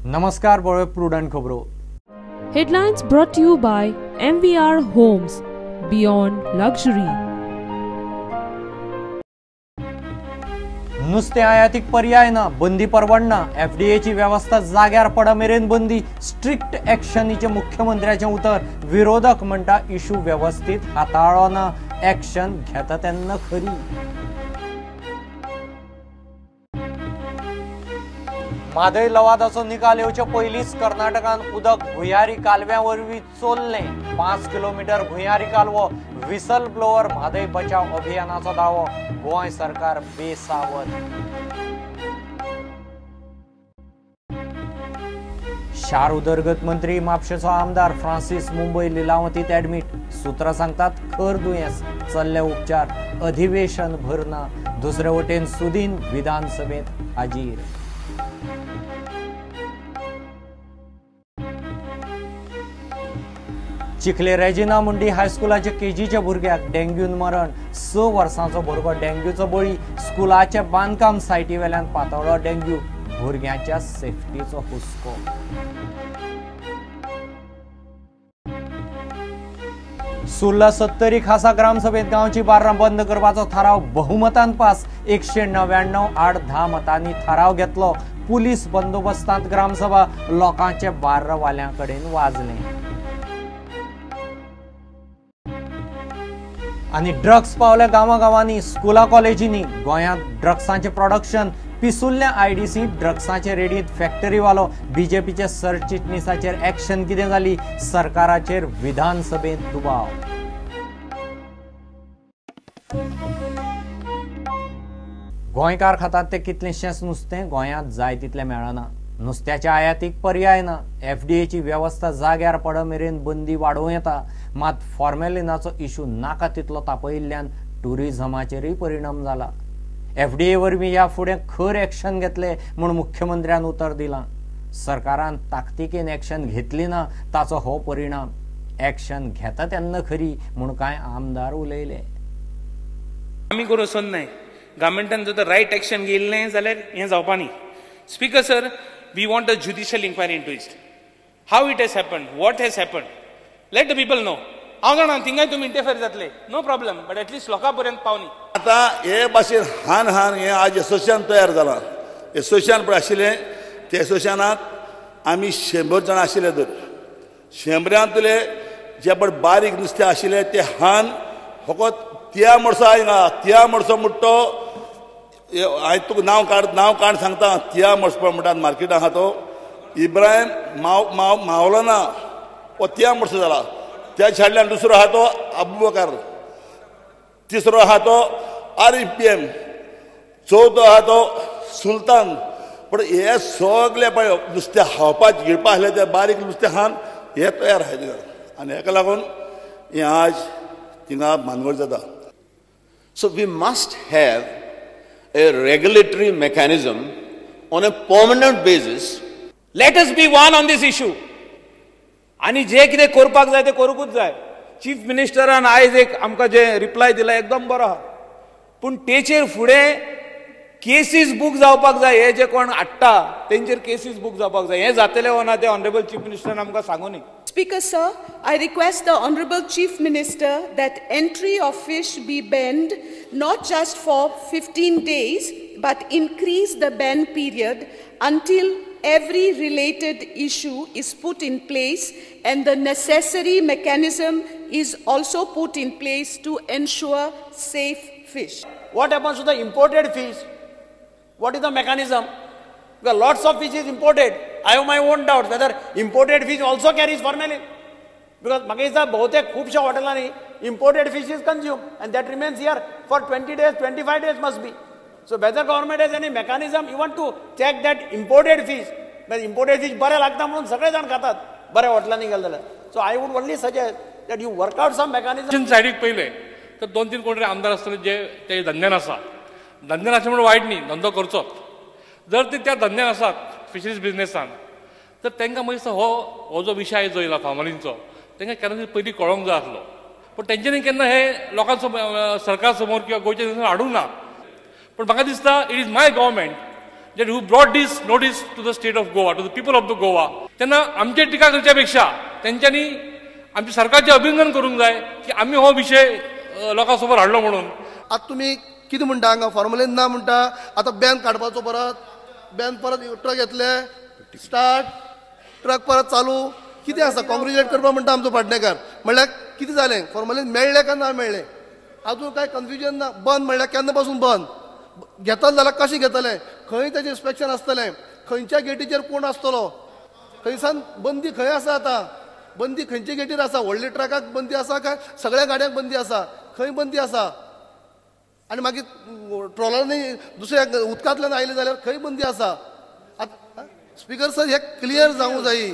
नमस्कार, पळय प्रुडंट खबरो. Headlines brought to you by MVR Homes, Beyond Luxury. नुस्तें आयातीक पर्याय ना, बंदी परवडना. एफडीएची व्यवस्था जाग्यार पडा मेरेन बंदी, स्ट्रिक्ट ऍक्शनीचें मुख्यमंत्र्याचें उतर. विरोधक म्हणटा इशू वेवस्थीत हाताळ्ळो ना, ऍक्शन घेता तेन्ना खरी. म्हादय लवादाचो निकाल येवचे पयलींच कर्नाटकान उदक भुंयारी कालव्या वरवीं चोरलें. 5 किलोमिटर भुंयारी कालवो, व्हिसल ब्लोअर म्हादय बचाव अभियानाचो दावो. गोंय सरकार बेसावध. शार उदरगत मंत्री म्हापशेचो आमदार फ्रांसीस मुंबय लिलावतीत ऍडमीट. सूत्रां सांगतात खर दुयेंस, चल्ले उपचार, अधिवेशन भरना. दुसरे वटेन सुदीन विधानसभेंत हाजीर. चिखले रेजिना मुंडी हायस्कुलाच्या केजीच्या भुरग्याक डेंग्यून मरण. 6 वर्सांचो भुरगो डेंग्यूचो बळी. स्कुलाच्या बांदकाम सायटी वेल्यान पातळ्ळो डेंग्यू. भुरग्यांच्या सेफ्टीचो हुस्को. सुर्ला सत्तरी खासा ग्रामसभेत गांवची बार्रां बंद करपाचो थाराव बहुमतान पास. 199 आड 10 मतांनी थाराव घेतलो. पुलीस बंदोबस्तांत ग्रामसभा. लोकांचे बार्रावाल्यां कडेन वाजलें. आनी ड्रग्स पावल्या गांवागांवांनी, स्कुला कॉलेजींनी. गोंयांत ड्रग्सांचें प्रोडक्शन. पिसुल्ल्या आयडीसी ड्रग्साचे रेडींत फॅक्टरीवालो. बीजेपीचे सरचिटणीसाचेर ऍक्शन कितें जाली? सरकाराचेर विधानसभेंत दुबाव. गोंयकार खातात तें कितलेंशेंच नुस्तें गोंयांत जाय तितलें मेळना. नुस्त्याच्या आयातीक पर्याय ना. एफडीएची व्यवस्था जाग्यार पड मेरेन बंदी वाडोवं येता. मात फॉर्मेलिनाचो इशू नाका तितलो तापयिल्ल्यान टुरिझमाचेरूय परिणाम जाला. एफडीए वरवीं ह्या फुडें खर ऍक्शन घेतले म्हूण मुख्यमंत्र्यान उतर दिलां. सरकारान ताकतिकेन ऍक्शन घेतली ना, ताचो हो परिणाम. ऍक्शन घेता तेन्ना खरी म्हूण कांय आमदार उलयले. आमी करूं वचून न्हय, गव्हर्मेंटान जर रायट ऍक्शन घेयल्लें जाल्यार हें जावपा न्ही. Speaker sir, we want a judicial inquiry into it. How it has happened, what has happened. Let the people know. हांव जाणा थिंगाय तुमी इंटरफेर जातले, no problem, but at least लोकां पर्यंत पावनी. आतां हे भाशेन हान हान हें आज एसोसिएशन तयार जालां. एसोसिएशन पळय आशिल्लें ते एसोसिएशनाक आमी 100 जाणां आशिल्ले. तर 100रांतले जे पळय बारीक नुस्तें आशिल्लें ते हान फकत त्या मडसो आयना, त्या मडसो म्हणटा तो हांवें तुका नांव काड, नांव काड सांगता. त्या मडसो म्हणटात मार्केटान आहा तो इब्राहिम माव माव मावलाना हो त्या मडसो जाला. त्या सायडल्यान दुसरो आहा तो अबुबकर, तिसरो आहा तो आरिफ पी एम, चवथो आहा तो सुलतान. पण हे सगळे पळय नुस्तें खावपाक गिळपा आसलें ते बारीक नुस्तें खावन हे तयार आसा थिंगा. आनी हेका लागून हें आज थिंगा भानगड जाता. So we must have a regulatory mechanism on a permanent basis. Let us be one on this issue. आनी जे कितें करपाक जाय तें करूंकूच जाय. चीफ मिनिस्टरान आयज एक आमकां जे रिप्लाय दिला एकदम बरो आहा, पूण तेचेर फुडें केसीस बूक जावपाक जाय. हे जे कोण हाडटा तेंचेर केसीस बूक जावपाक जाय. हें जातलें वो ना तें ऑनरेबल चीफ मिनिस्टरान आमकां सांगू न्ही. Speaker sir, I request the Honorable Chief Minister that entry of fish be banned not just for 15 days but increase the ban period until every related issue is put in place and the necessary mechanism is also put in place to ensure safe fish. What happens to the imported fish? What is the mechanism? Because lots of fish is imported. I have my own doubts whether imported fish also carries formalin. Because म्हाका दिसता बहुतेक खुबश्या हॉटेलांनी imported fish is consumed and that remains here for 20 days, 25 days must be. So whether government has any mechanism even to check that imported fish, but imported fish बरें लागता म्हणून सगळे जाण खातात बऱ्या हॉटेलांनी गेले जाल्यार. So I would only suggest that you work out some mechanism. सायडीक पयलें तर 2-3 कोण तरी आमदार आसतले जे ते धंद्यान आसा. धंद्यान आसा म्हणून वायट न्ही, धंदो करचोच. जर ते त्या धंद्यान आसात फिशरीज बिजनेसान तर तांकां मागीर हो हो जो विशय जो येयला फार्मरींचो तांकां केन्ना पयलीं कळोंक जाय आसलो. पूण तेंच्यांनी केन्ना हे लोकां समोर, सरकार समोर किंवा गोंयच्या हाडूंक ना. पूण म्हाका दिसता it is my government that who brought this notice to the state of Goa, to the people of the Goa. तेन्ना आमचे टिका करच्या पेक्षा तेंच्यांनी आमच्या सरकारचें अभिनंदन करूंक जाय की आमी हो विशय लोकां समोर हाडलो म्हणून. आतां तुमी कितें म्हणटा हांगा फॉर्मलीन ना म्हणटा, आतां बॅन काडपाचो, परत बॅन, परत ट्रक येतले, स्टार्ट ट्रक परत चालू, कितें आसा कॉंग्रेच्युलेट करपाक म्हणटा आमचो पाडणेकार. म्हणल्यार कितें जालें, फॉर्मलीन मेळ्ळें काय ना मेळ्ळें, आजून कांय कन्फ्युजन ना. बंद म्हणल्यार केन्ना पासून बंद घेतले जाल्यार कशें घेतलें, खंय तेजें इन्स्पेक्शन आसतलें, खंयच्या गेटीचेर कोण आसतलो, खंयसान बंदी खंय आसा, आतां बंदी खंयच्या गेटीर आसा, व्हडल्या ट्रकाक बंदी आसा काय सगळ्या गाडयांक बंदी आसा, खंय बंदी आसा, आनी मागीर ट्रॉलरांनी दुसऱ्या उदकांतल्यान आयले जाल्यार खंय बंदी आसा. आतां स्पीकर सर हे क्लियर जावंक जाय.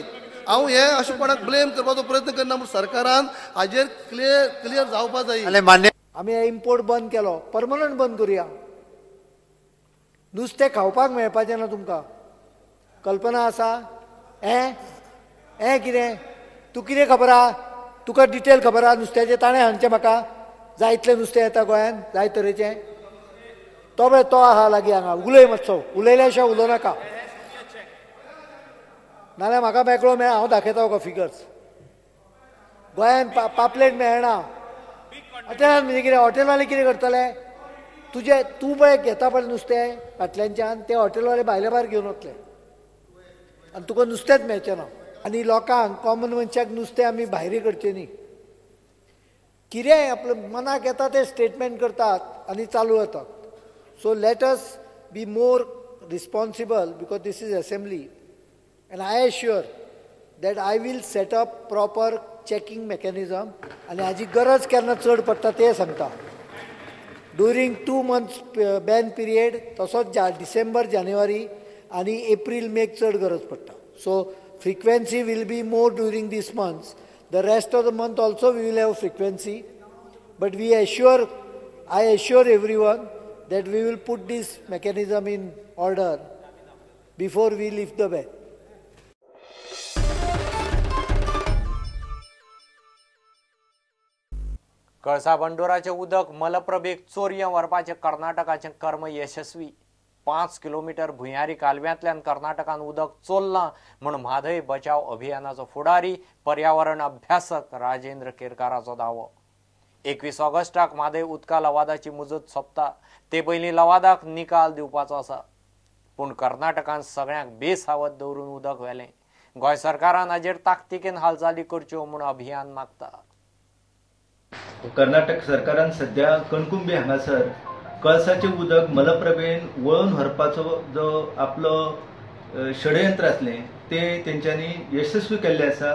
हांव हे अशें कोणाक ब्लेम करपाचो प्रयत्न करना, पूण सरकारान हाजेर क्लियर क्लियर जावपा जाय. आमी इम्पोर्ट बंद केलो, परमनंट बंद करुया. नुस्तें खावपाक मेळपाचें ना तुमकां, कल्पना आसा? हें हें कितें तूं कितें खबर आहा, तुका डिटेल खबर आहा नुस्त्याचें? ताणें सांगचें म्हाका जाय इतलें नुस्तें येता गोंयांत, जाय तरेचें. तो पळय तो आहा लागीं हांगा, उलय मातसो, उलयल्या शिवाय उलोवं नाका, नाल्यार म्हाका मेकळो मेळ, हांव दाखयता तुका फिगर्स. गोंयांत पापलेट मेळना हॉटेलान, म्हणजे कितें हॉटेलवाले कितें करतले? तुजें तूं पळय घेता पळय नुस्तें फाटल्यानच्यान, ते हॉटेलवाले भायले भायर घेवन वतले आनी तुका नुस्तेंच मेळचें ना. आनी लोकांक कॉमन मनशाक नुस्तें आमी भायरी करचें न्ही. कितेंय आपल्या मनाक येता तें स्टेटमेंट करतात आनी चालू जातात. So let us be more responsible because this is assembly and I assure that I will set up proper checking mechanism. आनी हाजी गरज केन्ना चड पडटा तें सांगता. ड्युरींग 2 months ban period, तसोच डिसेंबर जानेवारी आनी एप्रील मेक चड गरज पडटा. So frequency will be more during these months. The rest of the month also we will have frequency, but we assure, I assure everyone that we will put this mechanism in order before we lift the ban. Kalasa बंडोराचें उदक मलप्रभेक चोरयां व्हरपाचें कर्नाटकाचें कर्म यशस्वी. 5 kilometre भुंयारी कालव्यांतल्यान कर्नाटकान उदक चोरलां म्हूण म्हादय बचाव अभियानाचो फुडारी पर्यावरण अभ्यासक राजेंद्र केरकाराचो दावो. 21 ऑगस्टाक म्हादय उदका लवादाची मुजत सोंपता, ते पयलीं लवादाक निकाल दिवपाचो आसा. पूण कर्नाटकान सगळ्यांक बेसावत दवरून उदक व्हेलें. गोंय सरकारान हाजेर ताकतिकेन हालचाली करच्यो म्हूण अभियान मागता. कर्नाटक सरकारान सध्या कणकुंबी हांगासर कळसाचें उदक मलप्रभेन वळोवन व्हरपाचो जो आपलो षडयंत्र आसलें तें तेंच्यांनी यशस्वी केल्लें आसा.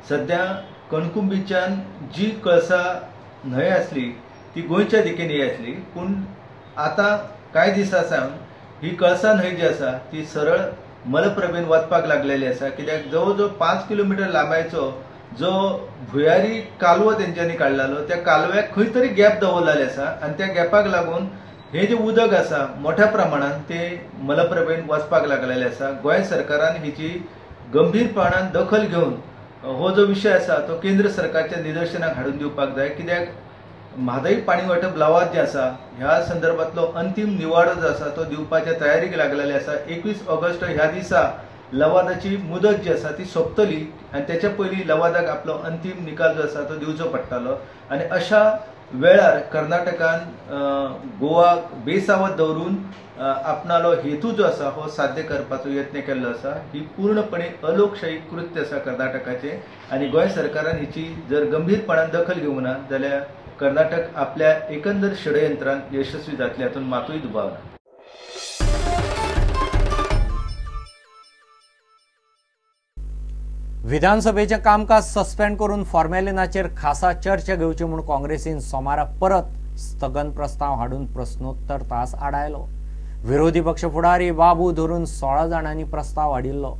सध्या कणकुंबीच्यान जी कळसा न्हंय आसली ती गोंयच्या दिकेन येय आसली, पूण आतां कांय दिसां सावन ही कळसा न्हंय जी आसा ती सरळ मलप्रभेन वचपाक लागलेली आसा. कित्याक जवळ जवळ 5 किलोमिटर लांबायचो जो भुंयारी कालवो तेंच्यांनी काडलेलो त्या कालव्याक खंय तरी गॅप दवरलेले आसा आनी त्या गॅपाक लागून हे जे उदक आसा मोठ्या प्रमाणान ते मलप्रभेन वचपाक लागलेले आसा. गोंय सरकारान हेची गंभीरपणान दखल घेवन हो जो विशय आसा तो केंद्र सरकारच्या निदर्शनाक हाडून दिवपाक जाय. कित्याक म्हादय पाणी वांटप लवाद जे आसा ह्या संदर्भातलो अंतीम निवाडो जो आसा तो दिवपाच्या तयारीक लागलेले आसा. 21 ऑगस्ट ह्या दिसा लवादाची मुदत जी आसा ती सोंपतली आनी त्याच्या पयलीं लवादाक आपलो अंतीम निकाल जो आसा तो दिवचो पडटलो. आनी अशा वेळार कर्नाटकान गोवा बेसावत दवरून आपणालो हेतू जो आसा हो साध्य करपाचो यत्न केल्लो आसा. ही पूर्णपणे अलोकशाही कृत्य आसा कर्नाटकाचें आनी गोंय सरकारान हिची जर गंभीरपणान दखल घेवंक ना जाल्यार कर्नाटक आपल्या एकंदर षडयंत्रान यशस्वी जातले हातूंत मातूय दुबाव ना. विधानसभेचें कामकाज सस्पेंड करून फॉर्मेलिनाचेर खासा चर्चा घेवची म्हूण काँग्रेसीन सोमारा परत स्थगन प्रस्ताव हाडून प्रश्नोत्तर तास आडायलो. विरोधी पक्ष फुडारी बाबू धरून 16 जाणांनी प्रस्ताव हाडिल्लो.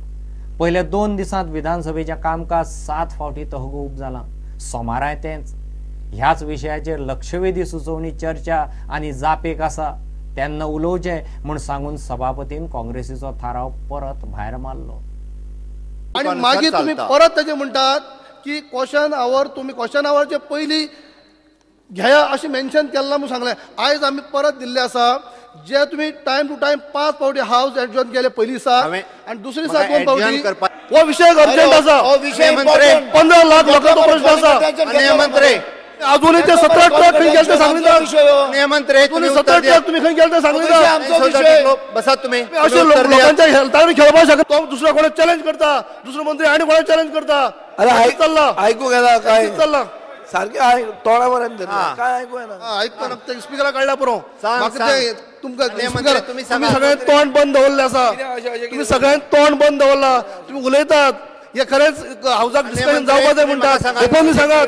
पयल्या 2 दिसांत विधानसभेचें कामकाज 7 फावटी तहकूब जालां. सोमाराय तेंच. ह्याच विशयाचेर लक्षवेधी सुचोवणी चर्चा आनी जापेक आसा तेन्ना उलोवचें म्हूण सांगून सभापतीन काँग्रेसीचो थाराव परत भायर मारलो. आनी मागीर तुमी परत तेजे म्हणटात की क्वेश्चन our, तुमी क्वेश्चन आवरचे पयलीं घेया अशें मेन्शन केल्लां म्हूण सांगलें. आयज आमी परत दिल्लें आसा जे तुमी टायम टू टायम 5 फावटी हावस एडजॉर्न केले पयली दिसा आनी दुसरे दिसा 2 फावटी. हो विशय अर्जंट आसा. 15 लाख लोकांचो प्रश्न आसा. अजूनही ते 17 ट्रक खंय गेले ते सांगले ना. 17 ट्रक तुम्ही खंय गेले ते सांगले ना. बसात तुम्ही. अशे लोकांच्या हेल्थार खेळपाक शकता. तो दुसरा कोणाक चॅलेंज करता, दुसरो मंत्री आनी कोणाक चॅलेंज करता. अरे चल्ला आयकूंक येता काय चल्ला सारखे तोंडावर काय आयकूं येना. आयकता ना ते स्पिकरा काडल्या पुरो. म्हाका ते तुमकां तुम्ही सगळ्यांनी तोंड बंद दवरलें आसा. तुम्ही सगळ्यांनी तोंड बंद दवरला. तुम्ही उलयतात हे खरेंच हावजाक डिस्कशन जावपा जाय म्हणटात. ओपनली सांगात,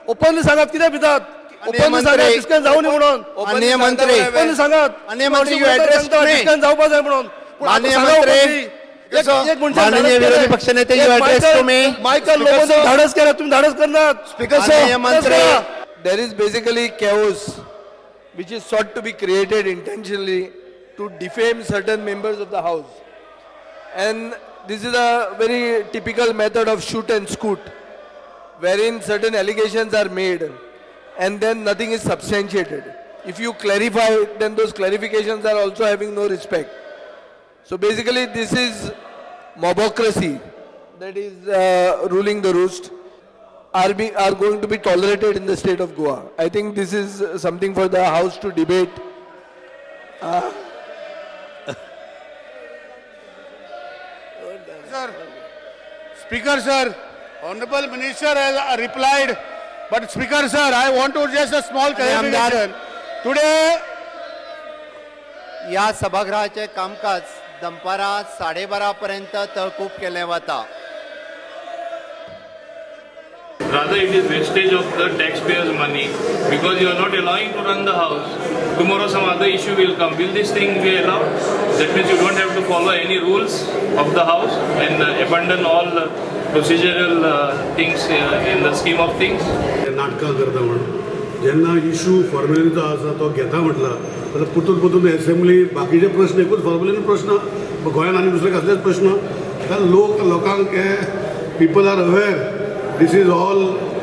ओपनली सांगात कितें भितात. ओपनली सांगात डिस्कशन जावं न्ही म्हणून. ओपनली सांगात डिस्कशन जावपा जाय म्हणून. माननीय विरोधी पक्षनेते मायकल लोबोन धाडस केला, तुम्ही धाडस करनात. Speaker sir, there is basically chaos which is sought to be created intentionally to defame certain members of the house, and this is a very typical method of shoot and scoot, wherein certain allegations are made and then nothing is substantiated. If you clarify, then those clarifications are also having no respect. So basically this is mobocracy that is ruling the roost, are going to be tolerated in the state of Goa. I think this is something for the house to debate. Sir, Speaker sir, Honorable Minister has replied, but Speaker sir, I want to just a small clarification. Today, या सभागृहाचे कामकाज दनपारा 12:30 पर्यंत तहकूब केलें वता. Rather, it is wastage of the taxpayers' money because you are not allowing to run the house. Tomorrow some other issue will come. Will this thing be allowed? That means you don't have to follow any rules of the house and abandon all procedural things in the scheme of things. नाटकां करता म्हणून जेन्ना issue फॉर्मेलिटीचो आसा तो घेता म्हटला जाल्यार परतून परतून एसेंब्ली बाकीचे प्रश्न एकूच फॉर्मेलिटी प्रश्न गोंयांत आनी दुसरे कसलेच प्रश्न. लोक लोकांक हे people are aware. This is all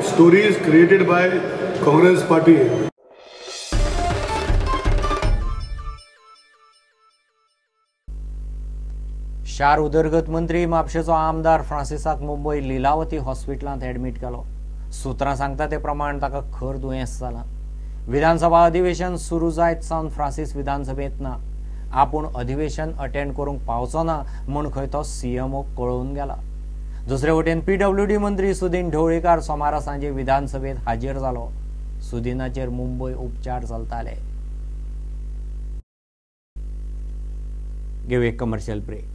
stories created by Congress party. शार उदरगत मंत्री म्हापशेचो आमदार फ्रांसिसाक मुंबय लिलावती हॉस्पिटलांत एडमीट केलो. सूत्रां सांगता ते प्रमाण ताका खर दुयेंस जालां. विधानसभा अधिवेशन सुरू जायत सावन फ्रांसीस विधानसभेंत ना. आपूण अधिवेशन अटेंड करूंक पावचो ना म्हूण खंय तो सीएमओक कळोवन गेला. दुसरे वटेन पीडब्ल्यूडी मंत्री सुदीन ढवळीकार सोमारा सांजे विधानसभेत हाजीर जालो. सुदीनाचेर मुंबय उपचार चलताले. घेवया एक कमर्शियल ब्रेक.